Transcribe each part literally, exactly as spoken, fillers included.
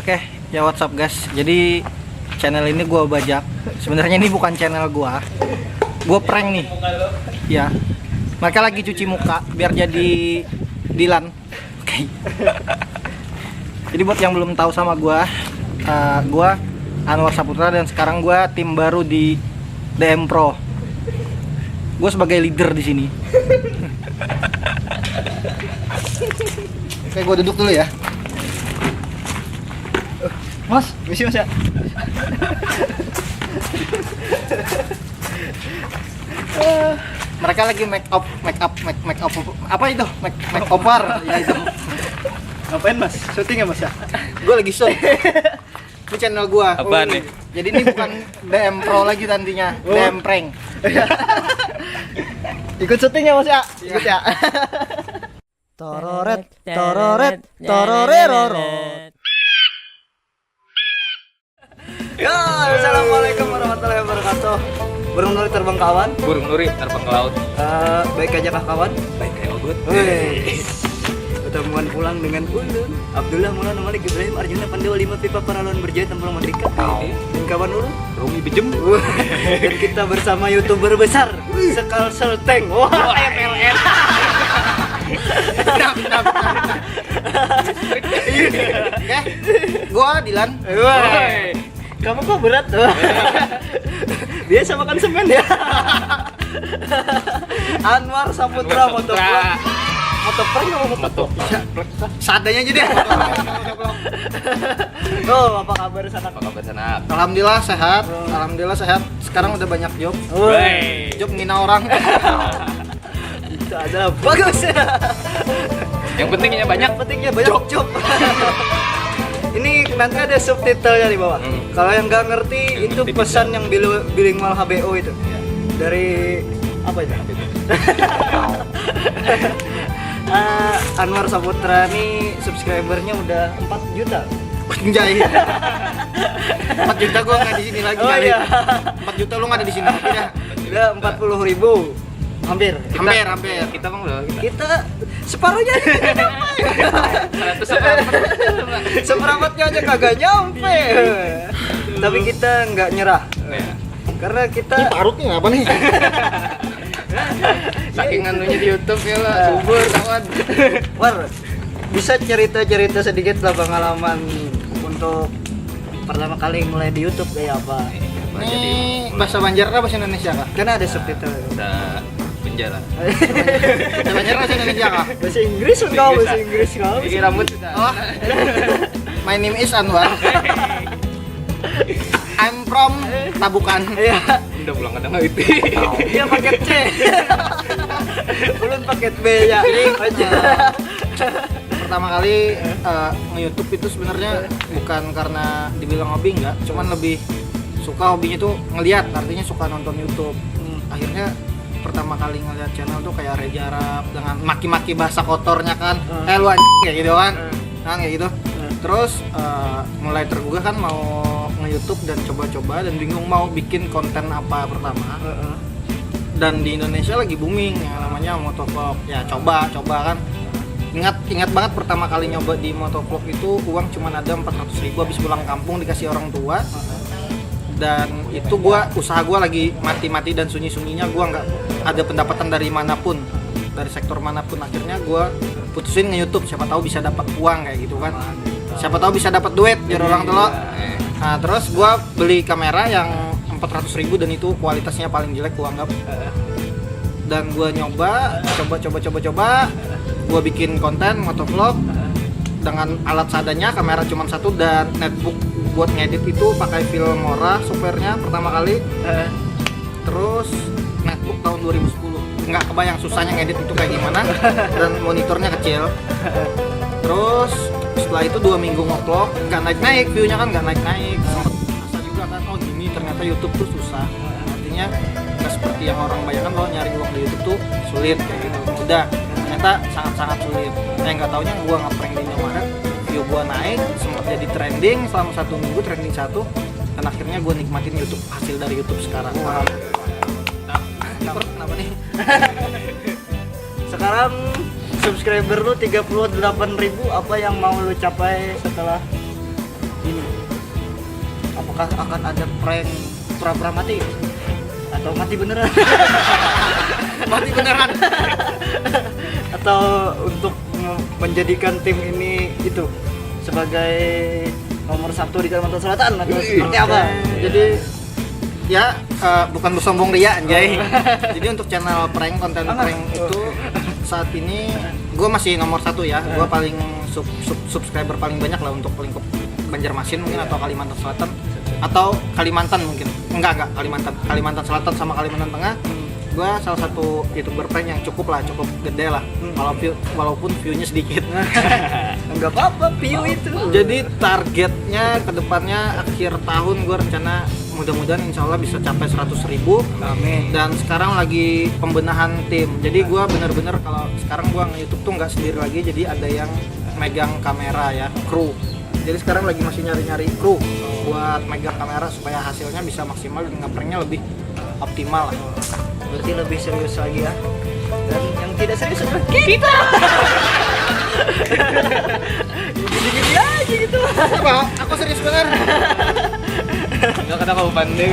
Oke, ya, what's up, guys? Jadi, channel ini gua bajak. Sebenarnya ini bukan channel gua. Gua prank nih. Ya. Mereka lagi cuci muka biar jadi Dilan. Oke. Jadi buat yang belum tahu sama gua, eh, gua Anwar Saputra dan sekarang gua tim baru di D M Pro. Gua sebagai leader di sini. Oke, gua duduk dulu ya. Mas, misi, Mas, ya. Mereka lagi make up, make up, make, make up apa itu? Make, make over, ya itu. Ngapain, Mas? Syuting ya, Mas, ya? Gua lagi shoot. Ini channel gua. Apa nih? Jadi ini bukan D M Pro lagi nantinya, D M prank. Ikut syuting ya, Mas, ya? Ikut ya. Tororet, tororet, tororerorot. Ya, assalamualaikum warahmatullahi wabarakatuh. Burung nuri terbang ke awan. Burung nuri terbang ke laut. Eh, baik aja kah kawan? Baik kayak ogut. Wih. Ketemuan pulang dengan ulun Abdullah Maulana Malik Ibrahim Arjuna Pandawa lima Pipa Paralon Berjaya Tempur Merdeka. Dan kawan ulun Romi Bejem. Dan kita bersama YouTuber besar Sekal Selteng. Wah, M L M. Oke, gua Dilan. Woi. Kamu kok berat? Biasa makan semen ya. Anwar Saputra. Anwar Saputra. Motovlog. Motovlog apa motovlog? Motovlog. Seadanya aja deh. Oh, apa kabar sanak? Apa kabar sanak? Alhamdulillah sehat. Alhamdulillah sehat. Sekarang udah banyak job. Woi. Job ngina orang. Itu adalah bagus. Yang pentingnya banyak. Yang pentingnya banyak job. Ini nanti ada subtitlenya di bawah. Hmm. Kalau yang nggak ngerti, itu pesan yang bilu- bilingual H B O itu. Dari apa itu? Eh, Anwar Saputra nih subscribernya udah empat juta. Anjay. Empat juta gua nggak di sini lagi. Oh, kali. Iya. Empat juta lu nggak ada di sini. Udah. Udah empat puluh ribu. Hampir. Hampir, hampir. Kita emang berapa kita? Kita separuhnya aja kagak nyampe. Seratus seperempat. Seperempatnya aja kagak nyampe. Tapi kita nggak nyerah. Iya. Karena kita... Ini parutnya apa nih? Saking anunya di YouTube ya lah, subur kawan. War, bisa cerita-cerita sedikit lah pengalaman untuk pertama kali mulai di YouTube kayak apa? Ini bahasa Banjar kah, bahasa Indonesia kah? Kan ada subtitle. Bahasa Banjar. Bahasa Banjar, bahasa Indonesia kah? Bahasa Inggris enggak, bahasa Inggris enggak. Gigi rambut sudah. Oh. My name is Anwar. I'm from Tabukan. Iya. Udah pulang kadang itu. Iya, paket C. Ulun paket B ya. Jadi aja. Pertama kali eh, nge-YouTube itu sebenarnya bukan karena dibilang hobi, enggak, cuman lebih suka hobinya tuh ngeliat, artinya suka nonton YouTube. Hmm. Akhirnya pertama kali ngeliat channel tuh kayak Reza Arab dengan maki-maki bahasa kotornya kan. Hmm. Eh, lu anjing, kayak gitu kan. Hmm. Kan kayak gitu. Hmm. Terus eh, mulai tergugah kan mau nge-YouTube dan coba-coba dan bingung mau bikin konten apa pertama. Heeh. Dan di Indonesia lagi booming yang namanya motovlog. Ya coba, coba kan. Ingat, ingat banget pertama kali nyoba di motovlog itu uang cuma ada empat ratus ribu, habis pulang kampung dikasih orang tua. Dan itu gua, usaha gua lagi mati-mati dan sunyi-sunyinya, gua nggak ada pendapatan dari manapun, dari sektor manapun. Akhirnya gua putusin nge-YouTube, siapa tahu bisa dapat uang kayak gitu kan. Siapa tahu bisa dapat duit biar orang tua. Nah, terus gua beli kamera yang empat ratus ribu dan itu kualitasnya paling jelek gua anggap. Dan gua nyoba, coba, coba, coba, coba. Gua bikin konten motovlog dengan alat seadanya, kamera cuma satu dan netbook buat ngedit itu pakai Filmora softwarenya pertama kali. Terus netbook tahun dua ribu sepuluh. Nggak kebayang susahnya ngedit itu kayak gimana. Dan monitornya kecil. Terus setelah itu dua minggu ngevlog, nggak naik-naik view-nya kan, nggak naik-naik. Sempat merasa juga kan, oh gini ternyata YouTube tuh susah. Artinya nggak seperti yang orang bayangkan bahwa nyari uang di YouTube tuh sulit kayak gitu. Udah, ternyata sangat-sangat sulit. Yang nggak taunya gua ngeprank di Indomaret, view gua naik, sempat jadi trending selama satu minggu, trending satu, dan akhirnya gua nikmatin YouTube, hasil dari YouTube sekarang. Wah. Kenapa nih? Sekarang subscriber lu tiga puluh delapan ribu, apa yang mau lu capai setelah Ini, apakah akan ada prank pura-pura mati atau mati beneran? Mati beneran. Atau untuk me- menjadikan tim ini itu sebagai nomor satu di Kalimantan Selatan atau Wih. Seperti apa? Jadi ya, eh, bukan bersombong ria, anjay. Jadi untuk channel prank, konten Ah. Prank itu saat ini gue masih nomor satu ya. Gue paling sub, sub- subscriber paling banyak lah untuk lingkup Banjarmasin mungkin, atau Kalimantan Selatan, atau Kalimantan mungkin. Enggak, enggak, Kalimantan. Kalimantan Selatan sama Kalimantan Tengah. Gue salah satu YouTuber prank yang cukup lah, cukup gede lah. Kalau view, walaupun view-nya sedikit. Enggak apa-apa, view itu. Jadi targetnya ke depannya akhir tahun gue rencana mudah-mudahan insya Allah bisa capai seratus ribu. Amin. Dan sekarang lagi pembenahan tim. Jadi gue bener-bener kalau sekarang gue nge-YouTube tuh nggak sendiri lagi. Jadi ada yang megang kamera ya, kru. Jadi sekarang lagi masih nyari-nyari kru buat megang kamera supaya hasilnya bisa maksimal dan ngepranknya lebih optimal lah. Berarti lebih serius lagi ya. Dan yang tidak serius adalah kita. Gini-gini aja gitu. Apa? Aku serius bener. Enggak kena kau pandai.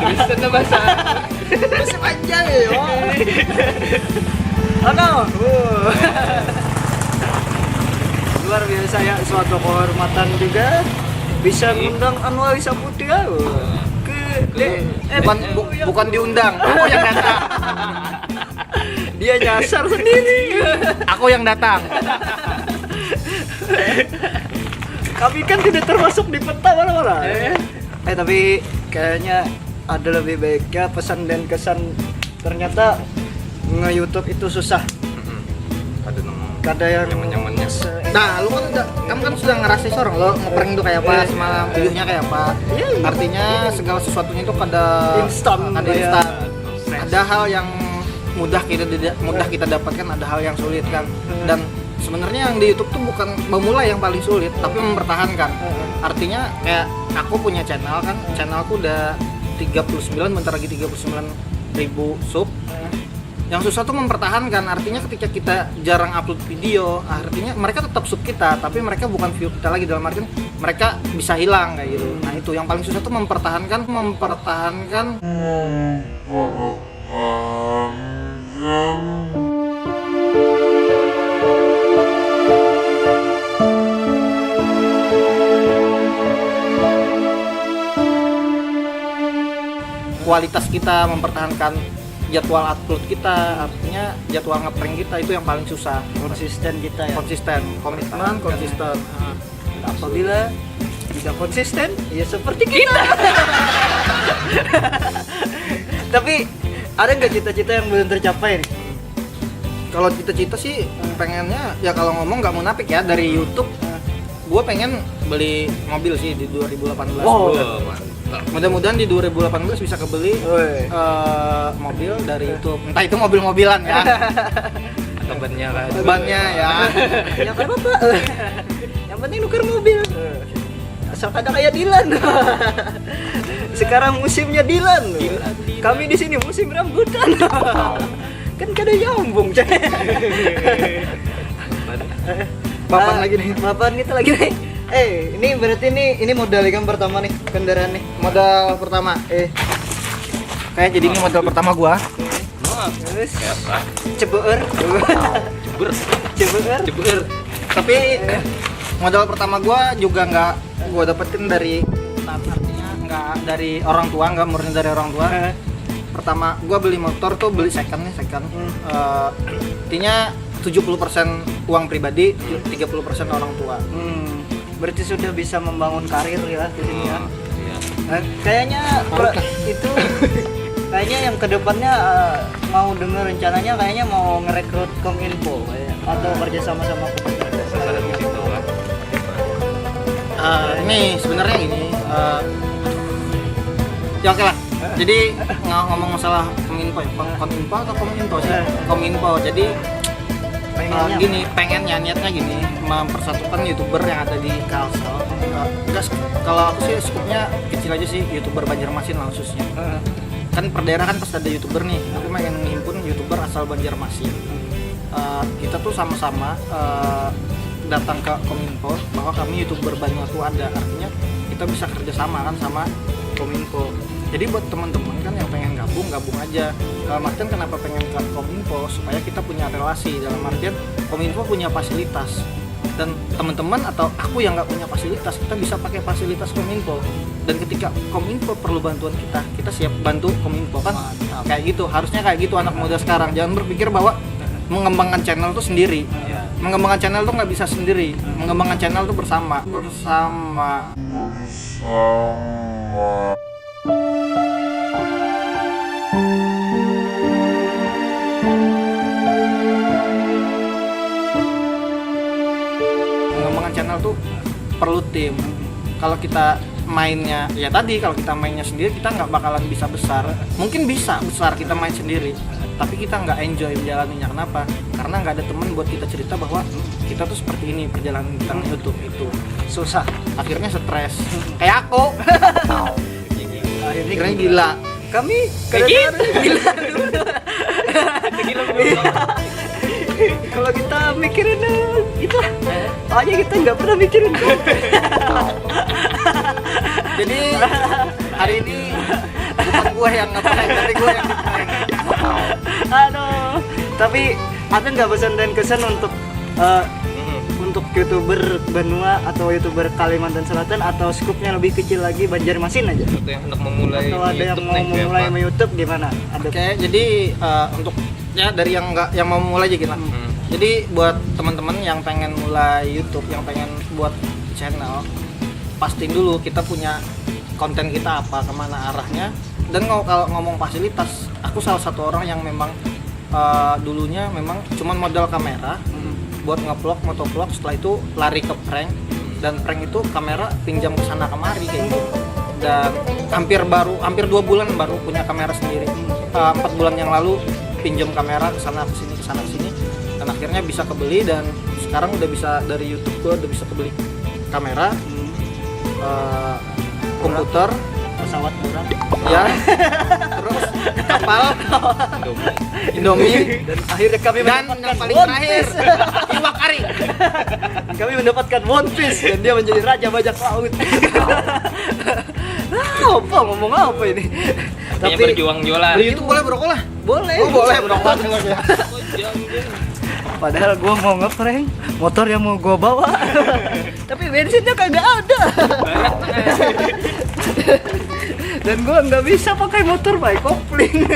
Bisa bahasa. Masih panjang ya, yo. Ano, uh. Luar biasa ya, suatu kehormatan juga bisa ngundang Anwar Saputra ke de, eh, Bukan bu- bukan diundang, aku yang datang. Dia nyasar sendiri. Aku yang datang. Kami kan tidak termasuk di peta mana-mana. Eh, tapi kayaknya ada lebih baiknya pesan dan kesan. Ternyata nge-YouTube itu susah. Ada nang Kada yang nyaman-nyamannya. se- Nah, lu kan udah, kamu kan sudah ngerasa seorang lo ngeprank tuh kayak apa, semalam videonya kayak apa. Iya, iya. Artinya segala sesuatunya itu kada Instan, kada kayak- instan. Ada hal yang mudah kita dida- mudah kita dapatkan, ada hal yang sulit kan. Dan sebenarnya yang di YouTube tuh bukan memulai yang paling sulit, tapi mempertahankan. Artinya kayak aku punya channel kan, channelku udah tiga puluh sembilan, bentar lagi tiga puluh sembilan ribu sub. Yang susah tuh mempertahankan. Artinya ketika kita jarang upload video, artinya mereka tetap sub kita, tapi mereka bukan view kita lagi, dalam artian mereka bisa hilang kayak gitu. Nah, itu yang paling susah tuh mempertahankan, mempertahankan kualitas kita, mempertahankan jadwal upload kita, artinya jadwal ngeprank kita itu yang paling susah. Konsisten kita ya. Konsisten, komitmen, konsisten. Apabila tidak konsisten, ya seperti kita. Tapi ada nggak cita-cita yang belum tercapai nih? Kalau cita-cita sih pengennya ya, kalau ngomong nggak munafik ya, dari YouTube gue pengen beli mobil sih di dua ribu delapan belas. Wow. Wah, mantap. Mudah-mudahan di dua ribu delapan belas bisa kebeli Woi. eh, mobil dari YouTube. Entah itu mobil-mobilan ya. Atau bannya lah. Bannya ya. Ya kan apa? Yang penting nuker mobil. Asal kada kayak Dilan. Sekarang musimnya Dilan. Kami di sini musim rambutan. Kan kada nyambung, cah. Papan Ah, lagi nih. Papan kita lagi nih. Eh, ini berarti nih, ini modal ikam pertama nih, kendaraan nih. Modal pertama. Eh, Kayak jadi ini modal pertama gua. terus cebeur. Jebur, Cebeur. jebur. Tapi modal pertama gua juga nggak gua dapetin dari, artinya nggak dari orang tua, nggak murni dari orang tua. Eh, Pertama gua beli motor tuh beli second nih, second. Eh, intinya tujuh puluh persen uang pribadi, tiga puluh persen orang tua. hmm, berarti sudah bisa membangun karir ya di sini ya. Iya. Nah, kayaknya pra- itu kayaknya yang kedepannya eh, mau dengar rencananya kayaknya mau ngerekrut Kominfo kayak, atau kerja sama sama Kominfo. Sasaran di situ lah. Eh, ini sebenarnya ini eh, ya oke lah. Jadi ng- ngomong masalah Kominfo ya, Kom- Kominfo atau Kominfo sih? Eh. Kominfo. Jadi Pengennya eh, gini, pengennya, niatnya gini, mempersatukan YouTuber yang ada di Kalsel. Eh, enggak, kalau aku sih skupnya kecil aja sih, YouTuber Banjarmasin lah khususnya. Heeh. Kan per daerah kan pasti ada YouTuber nih, aku pengen ngimpun YouTuber asal Banjarmasin. Eh, kita tuh sama-sama eh, datang ke Kominfo bahwa kami youtuber Banua tuh ada, artinya kita bisa kerja sama kan sama Kominfo. Jadi buat teman-teman kan yang pengen gabung, gabung aja. Dalam artian kenapa pengen ke Kominfo, supaya kita punya relasi, dalam artian Kominfo punya fasilitas dan teman-teman atau aku yang nggak punya fasilitas, kita bisa pakai fasilitas Kominfo. Dan ketika Kominfo perlu bantuan kita, kita siap bantu Kominfo kan. Kayak gitu, harusnya kayak gitu anak muda sekarang. Jangan berpikir bahwa mengembangkan channel tuh sendiri. Mengembangkan channel tuh nggak bisa sendiri. Mengembangkan channel tuh bersama. Bersama. Mengembangkan channel tuh perlu tim. Kalau kita mainnya, ya tadi, kalau kita mainnya sendiri, kita nggak bakalan bisa besar. Mungkin bisa besar kita main sendiri, tapi kita nggak enjoy menjalaninya. Kenapa? Karena nggak ada temen buat kita cerita bahwa kita tuh seperti ini perjalanan kita YouTube itu. Susah. Akhirnya stres. Kayak aku. Akhirnya gila. Kami kadang-kadang gila dulu. Kalau kita mikirin, eh, itulah. Soalnya kita nggak pernah mikirin. Jadi hari ini bukan gue yang ngeprank, tapi gue yang diprank. Aduh, tapi ada nggak pesan dan kesan untuk, eh, untuk youtuber Banua atau youtuber Kalimantan Selatan atau skupnya lebih kecil lagi, Banjarmasin aja? Atau yang hendak memulai atau ada yang YouTube mau nih, memulai YouTube gimana? Ada. Oke, jadi, eh, untuk, ya, dari yang nggak, yang mau mulai aja gitu lah. Hmm. Jadi buat teman-teman yang pengen mulai YouTube, yang pengen buat channel, pastiin dulu kita punya konten kita apa, kemana arahnya. Dan ngo-, kalau ngomong fasilitas, aku salah satu orang yang memang, eh, dulunya memang cuman modal kamera buat ngevlog, motovlog, setelah itu lari ke prank. Dan prank itu kamera pinjam ke sana kemari kayak gitu. Dan hampir baru, hampir dua bulan baru punya kamera sendiri. Eh, empat bulan yang lalu pinjam kamera ke sana ke sini, ke sana ke sini. Dan akhirnya bisa kebeli dan sekarang udah bisa, dari YouTube gua udah bisa kebeli kamera, eh, komputer, pesawat murah, ya, terus kapal, Indomie, dan akhirnya kami dan mendapatkan yang paling One terakhir, Piece. Iwak kari. Kami mendapatkan One Piece dan dia menjadi raja bajak laut. Ah, apa, ngomong apa ini? Tapi berjuang jualan. Itu boleh berokok lah. Boleh. Oh, boleh berokok. Padahal gua mau ngeprank, motor yang mau gua bawa. Tapi bensinnya kagak ada. Dan gua nggak bisa pakai motor by kopling.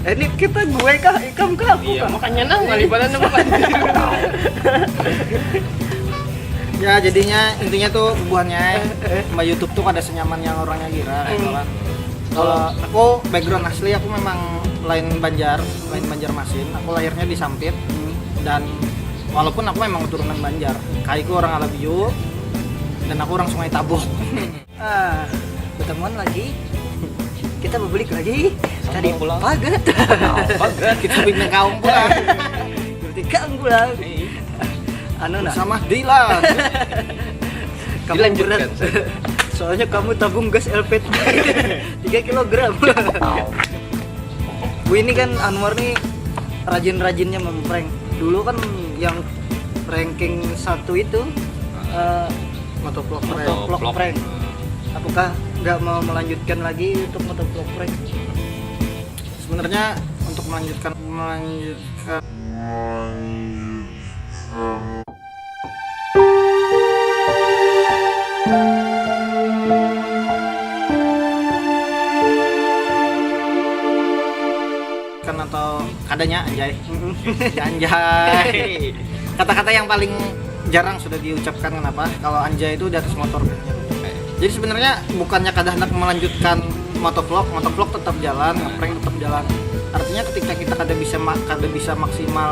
Eh, ini kita gue kah, ikam kah, aku kah? Iya, makanya nang balik badan apa? Ya, jadinya intinya tuh buhannya, eh, eh, Mbak YouTube tuh ada senyaman yang orangnya gira, hmm, gitu kan. Kalau aku background asli, aku memang lain Banjar, lain Banjarmasin. Aku lahirnya di Sampit, hmm, dan walaupun aku memang keturunan Banjar, kaiku orang Alabiu dan aku orang Sungai Tabuk. Ah, ketemuan lagi. Kita berbulik lagi. Sambung tadi pulang. Pagat. Pagat. Kita pindah kaum pulang. Berarti kaum pulang. Iya. Anu nah. Sama Dilan. Kamu dilanjutkan berat. Soalnya kamu tabung gas L P G tiga kilogram. Bu, ini kan Anwar nih rajin-rajinnya memprank. Dulu kan yang ranking satu itu, eh, motovlog prank. Motovlog prank. Apakah nggak mau melanjutkan lagi untuk motovlog prank? Sebenarnya untuk melanjutkan, melanjutkan kan atau kadanya, anjay. Anjay. Kata-kata yang paling jarang sudah diucapkan, kenapa? Kalau anjay itu di atas motor. Jadi sebenarnya bukannya kada hendak melanjutkan motovlog, motovlog tetap jalan, ngeprank tetap jalan. Artinya ketika kita kada bisa ma-, kada bisa maksimal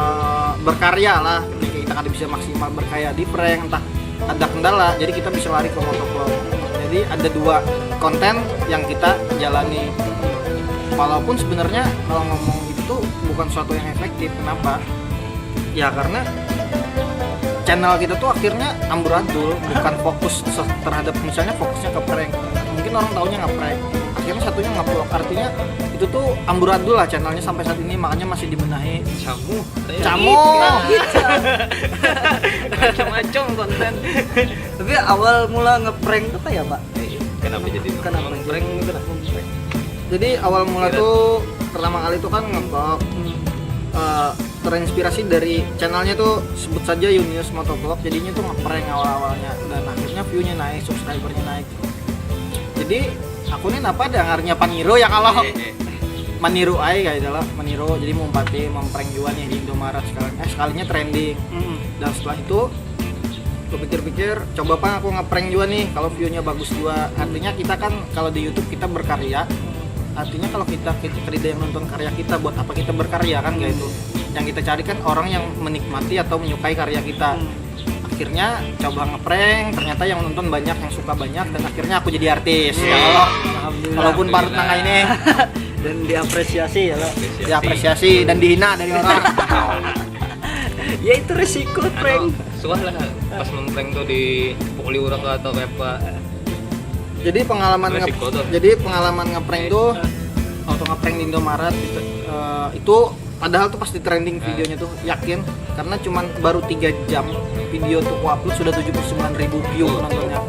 berkarya lah, ketika kita kada bisa maksimal berkarya di prank, entah ada kendala, jadi kita bisa lari ke motovlog. Jadi ada dua konten yang kita jalani. Walaupun sebenarnya kalau ngomong itu bukan suatu yang efektif. Kenapa? Ya karena channel kita tuh akhirnya amburadul, bukan fokus se-, terhadap, misalnya fokusnya ke prank. Mungkin orang taunya ngeprank. Yang satunya ngevlog, artinya itu tuh amburadul lah channelnya sampai saat ini, makanya masih dibenahi. Camu. Camu. Macam-macam konten. Tapi awal mula ngeprank tuh kayak apa? Eh, kenapa jadi Kenapa ngeprank gitu lah? Jadi awal mula tuh pertama kali tuh kan ngevlog, eh, terinspirasi dari channelnya tuh, sebut saja Yunius Motovlog, jadinya tuh ngeprank awal-awalnya dan akhirnya view-nya naik, subscribernya naik. Jadi aku nih napa dengarnya paniru ya kalau Eh, eh. Maniru ai kayak itulah, meniru, jadi mumpati memprank juga nih di Indomaret sekarang, eh, sekalinya trending. Hmm. Dan setelah itu aku pikir-pikir, coba pang aku ngeprank juga nih kalau view-nya bagus juga. Artinya kita kan kalau di YouTube kita berkarya, artinya kalau kita, kita tidak yang nonton karya kita, buat apa kita berkarya kan, kayak itu. Yang kita cari kan orang yang menikmati atau menyukai karya kita. Akhirnya coba ngeprank, ternyata yang nonton banyak, yang suka banyak, dan akhirnya aku jadi artis. Ya Allah. Alhamdulillah. Walaupun parut nang ini Dan diapresiasi ya lo. Diapresiasi dan dihina dari orang. Ya itu resiko prank. Suah lah pas memprank tuh dipukuli orang atau kayak apa. Jadi pengalaman nge- Resiko tuh. Jadi pengalaman ngeprank tuh waktu ngeprank di Indomaret gitu, eh, itu padahal tuh pasti trending videonya tuh, yakin, karena cuman baru tiga jam video tuh aku upload sudah tujuh puluh sembilan ribu view nontonnya.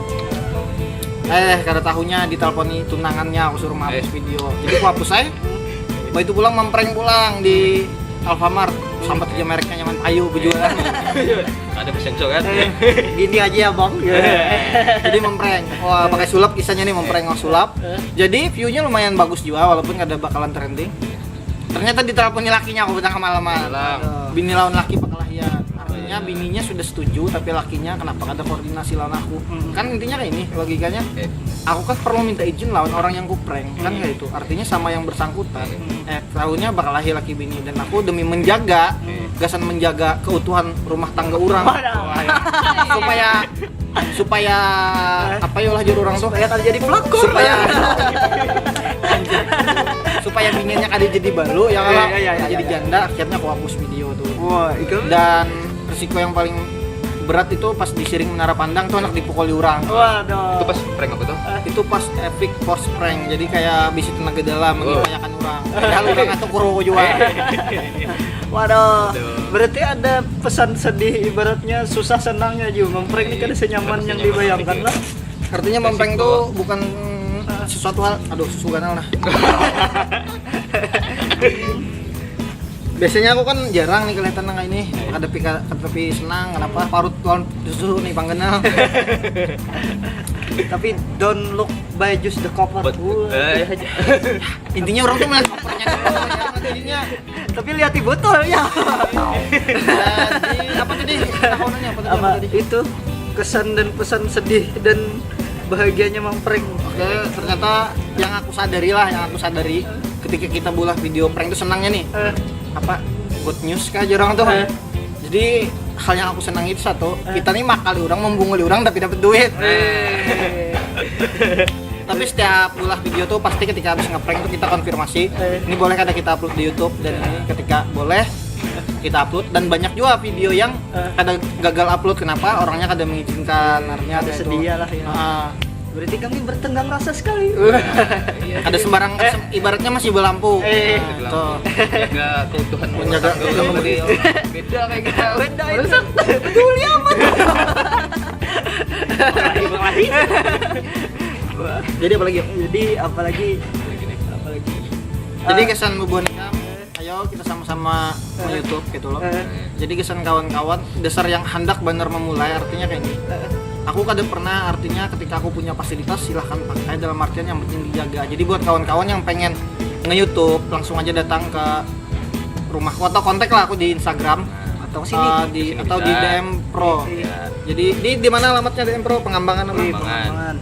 Eh, kada tahunya diteleponi tunangannya, aku suruh menghapus video. Jadi aku hapus aja. Bah itu pulang memprank pulang di Alfamart, sambat aja mereknya nyaman, ayo berjualan. Ada pesan kan? Gini aja ya bang. Jadi memprank. Wah, pakai sulap kisahnya nih, memprank ngau sulap. Jadi view-nya lumayan bagus juga walaupun kada bakalan trending. Ternyata diteleponi lakinya aku petang kemalaman. Bilang. Bini lawan laki bakalahian. Artinya bininya sudah setuju tapi lakinya kenapa kada koordinasi lawan aku. Kan intinya kayak ini logikanya. Eh. Aku kan perlu minta izin lawan orang yang ku prank kan, kayak itu. Artinya sama yang bersangkutan. Eh, tahunya bakalahi laki bini dan aku demi menjaga, gasan menjaga keutuhan rumah tangga orang. Supaya supaya apa ya lah juru orang tuh, Supaya kada jadi pelakor. Supaya supaya bininya kada jadi balu ya kalau Iya, iya, iya, kada jadi iya. Janda, akhirnya aku hapus video tuh. Wah itu. Dan risiko yang paling berat itu pas di Siring Menara Pandang tuh anak dipukuli orang. Waduh. Itu pas prank apa tuh? Itu pas epic force prank, jadi kayak bisi tenaga dalam Oh. mengimayakan orang, padahal orang atau kuru juga. Waduh. Berarti ada pesan sedih, ibaratnya susah senangnya juga. Memprank ini kada senyaman yang dibayangkan lah. Artinya memprank tuh bukan sesuatu hal, aduh susu ganal nah. Biasanya aku kan jarang nih kelihatan nang ini, kada tapi kada tapi senang, kenapa parut lawan susu nih pangganal. Tapi don't look by just the cover. But, eh, Intinya orang tuh melihat covernya dulu, ya, jadinya. Tapi lihat di botol ya. Jadi, apa tadi? Takonannya apa tadi? Apa Apa tadi? Itu kesan dan pesan sedih dan bahagianya memprank. Oke, ternyata yang aku sadari lah, yang aku sadari ketika kita bulah video prank itu senangnya nih. Eh, Apa? Good news kah aja orang tuh? Eh. Jadi hal yang aku senangi itu satu, kita nih makali orang, membunguli orang tapi dapat duit. eh. Tapi setiap ulah video tuh pasti ketika habis ngeprank tuh kita konfirmasi, Eh. ini boleh kada kita upload di YouTube, dan ini ketika boleh kita upload, dan banyak juga video yang Eh. kada gagal upload, kenapa orangnya kada mengizinkan, artinya Ada itu. sedia lah ya. Ah, Berarti kami bertenggang rasa sekali. kada sembarang, sem- ibaratnya masih berlampu. Eh. Nah, tuh. Jaga keutuhan rumah Menjaga tangga keutuhan. Beda kayak kita. Beda itu. Peduli amat. Jadi apa lagi? Jadi apalagi apalagi Jadi kesan bubuhan ikam, ayo kita sama-sama YouTube gitu loh. Eh. Jadi kesan kawan-kawan dasar yang hendak bener memulai, artinya kayak gini. Aku kada pernah, artinya ketika aku punya fasilitas silahkan pakai, dalam artian yang penting dijaga. Jadi buat kawan-kawan yang pengen nge-YouTube langsung aja datang ke rumahku atau kontak lah aku di Instagram. Atau sini. Eh, di Sini atau bisa. di D M Pro. Iya. Jadi di di mana alamatnya D M Pro, Pengembangan apa? Wih, Pengembangan. Pengembangan.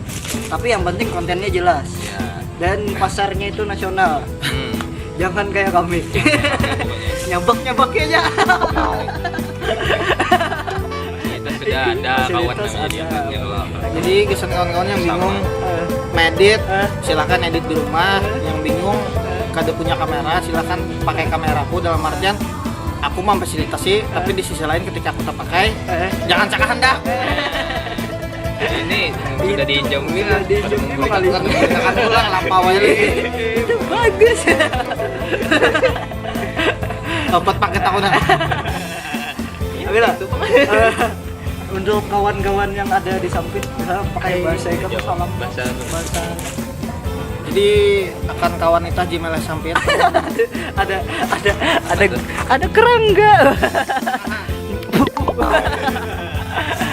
Tapi yang penting kontennya jelas Ya. dan pasarnya itu nasional. Hmm. Jangan kayak kami. Nyabak-nyabak aja. Kita sudah ada kawan Fasilitas namanya dia ada. kan, ya Allah. Jadi kesan kawan-kawan yang bingung Eh, medit, Eh. silakan edit di rumah. Yang bingung kada punya kamera, silakan pakai kameraku, dalam artian aku memfasilitasi, tapi di sisi lain ketika aku tak pakai, eh. jangan cakap hendak. Ini sudah diinjam Iya, diinjam pada juga kali. Menggunakan pulang lapau aja lagi. Itu bagus. Dapat paket aku nah. Tapi lah, eh, untuk kawan-kawan yang ada di Sampit, ya, pakai bahasa itu salam. Bahasa Bahasa. Jadi akan kawan itu Haji Meleh Sampit. Ada ada ada Ada kerangga.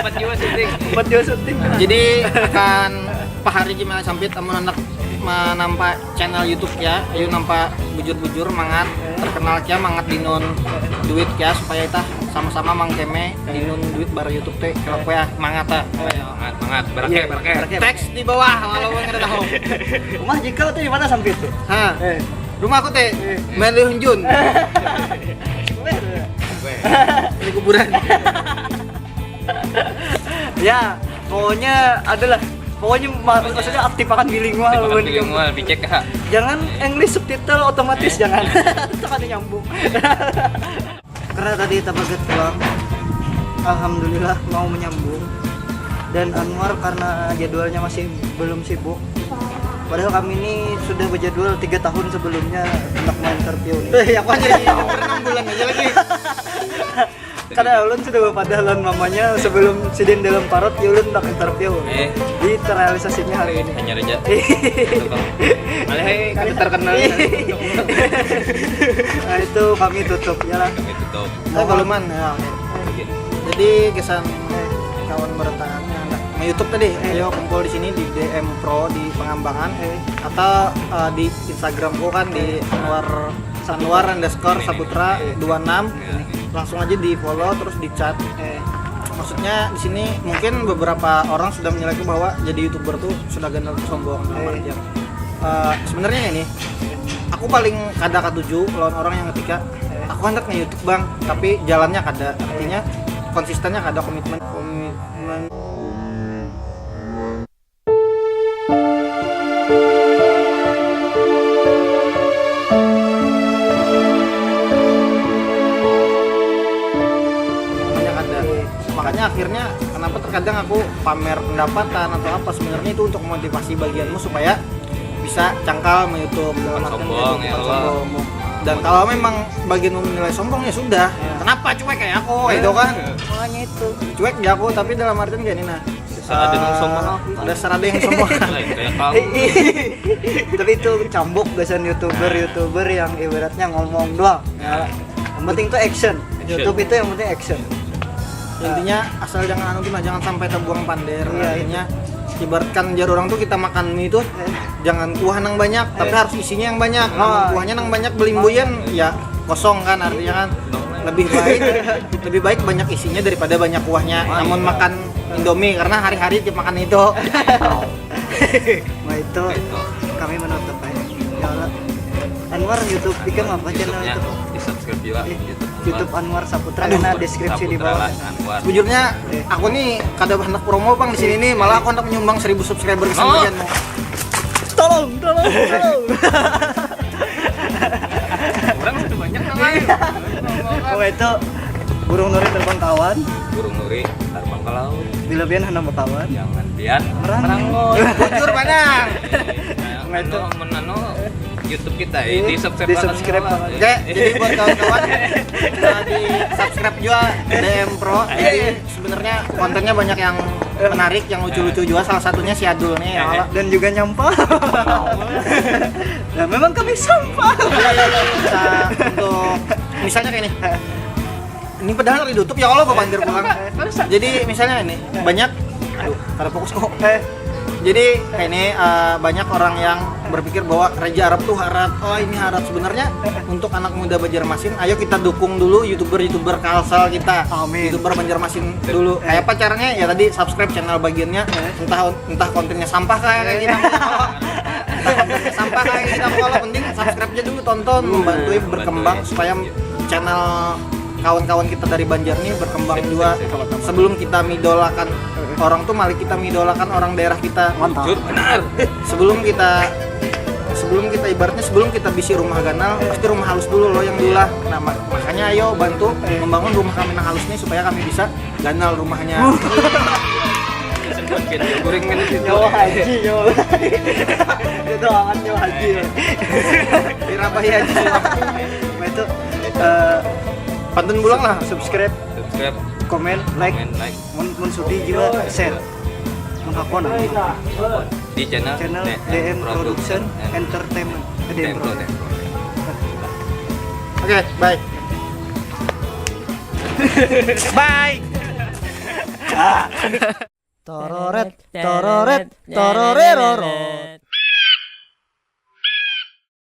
Empat jiwa syuting. Buat dia syuting. Jadi akan Pak Hari Haji Meleh Sampit amun anak menampa channel YouTube ya, ayo nampa bujur-bujur mangat terkenal kia mangat dinun duit kia supaya kita sama-sama mangkeme dinun duit bar YouTube teh kalau ya mangat ah. Mangat, mangat, berake, berake. Teks di bawah kalau mau nggak tahu. Rumah Jika tuh di mana Sampit tuh? Ha, Eh, rumah aku teh Meli Hunjun. Ini kuburan. Ya, pokoknya adalah pokoknya ma- maksudnya aktifkan bilingual. Aktifkan Bun. bilingual, bicek ha. Jangan English subtitle otomatis jangan. Itu kan nyambung. Karena tadi kita baget pulang, alhamdulillah mau menyambung. Dan Anwar karena jadwalnya masih belum sibuk. Padahal kami ini sudah berjadwal tiga tahun sebelumnya hendak menginterview nih. Eh, aku aja di enam bulan aja lagi. Kada ulun sudah berpadah lawan mamanya sebelum sidin dalam parut ya ulun hendak interview. Eh. Jadi terrealisasinya hari ini. Hanya aja. Malah hai kada terkenal. Nah itu kami tutup ya lah. Kami tutup. Oh, baluman ya. Oke. Jadi kesan kawan bertahan yang anak YouTube tadi, ayo kumpul di sini di D M Pro di Pengambangan atau eh, di Instagramku kan di Anwar Anwar underscore Saputra dua enam langsung aja di follow terus di chat. Maksudnya di sini mungkin beberapa orang sudah menilai bahwa jadi youtuber tuh sudah ganal sombong dalam artian eh, sebenarnya ini aku paling kada katuju lawan orang yang ketika aku hendak nge-YouTube bang tapi jalannya kada artinya konsistennya kada komitmen komitmen makanya kada makanya akhirnya kenapa terkadang aku pamer pendapatan atau apa sebenarnya itu untuk motivasi bagianmu supaya bisa cangkal me-YouTube dalam artian Sombong, jadi ya, bukan Allah. Sombong. Dan kalau memang bagian menilai sombong ya sudah kenapa cuek kayak aku itu kan Makanya itu. Cuek ya aku tapi dalam artian gini nah Dasar ada yang sombong. Dasar ada yang sombong Lain kayak kamu. Tapi itu cambuk gasan youtuber youtuber yang ibaratnya ngomong doang. Yang penting tuh action. YouTube itu yang penting action. Intinya asal jangan anu gimana jangan sampai terbuang pander Iya, artinya ibaratkan jar orang tuh kita makan mie itu jangan kuah nang banyak tapi harus isinya yang banyak namun kuahnya nang banyak belimbuyan ya kosong kan artinya kan lebih baik lebih baik banyak isinya daripada banyak kuahnya namun makan Indomie karena hari-hari tiap makan itu Nah itu kami menutup aja. Ya Allah. Anwar YouTube ikam apa channel YouTube-nya YouTube? Di subscribe juga. Eh, YouTube Anwar Saputra karena deskripsi di bawah. Anwar. Sejujurnya aku nih kada hendak promo bang di sini nih, malah aku hendak menyumbang seribu subscriber ke sampeyan. Tolong, tolong, tolong. Orang sudah banyak kan lain. Oh itu burung nuri terbang kawan. Burung nuri terbang ke laut. Bila pian handak berkawan. Jangan pian. Merangkul. Bujur padang. Anu, mun anu YouTube kita ini subscribe. Di subscribe. Oke, jadi buat kawan-kawan eh, di subscribe juga D M Pro. Jadi sebenarnya kontennya banyak yang menarik, yang lucu-lucu juga. Salah satunya si Adul nih. Ya, Dan juga nyampah. Nah memang kami sampah. Bisa untuk misalnya kayak ini. Ini padahal ditutup ya Allah bapak pulang. Jadi misalnya ini banyak, aduh, kada fokus kok. Eh, Jadi kayak ini eh, banyak orang yang berpikir bahwa Raja Arab tuh harat, oh ini harat sebenarnya untuk anak muda Banjarmasin, ayo kita dukung dulu youtuber-youtuber Kalsel kita, Amin. Youtuber Banjarmasin dulu. Kayak apa caranya? Ya tadi subscribe channel bagiannya, entah entah kontennya sampah kayak kayak kita, entah kontennya sampah kayak kita, kalau penting subscribe aja dulu, tonton, membantu berkembang supaya channel kawan-kawan kita dari Banjar nih berkembang juga. Sebelum kita mengidolakan orang tuh, mari kita mengidolakan orang daerah kita. Mantap. Jujur benar. Sebelum kita sebelum kita ibaratnya sebelum kita bisi rumah ganal, pasti rumah halus dulu loh yang diulah. Nah, mak- makanya ayo bantu membangun rumah kami yang halus nih supaya kami bisa ganal rumahnya. Goreng kan itu. Nyawa haji, nyawa. Itu aman nyawa haji. Dirapahi haji. Nah, itu eh, Pantun pulang lah. Subscribe, Subscribe, komen, like, komen, like mun, mun sudi juga share. Mun hakon, di channel, channel D M Production Entertainment. Eh, D M Production. Oke, bye. Bye. Tororet, tororet, tororeroro.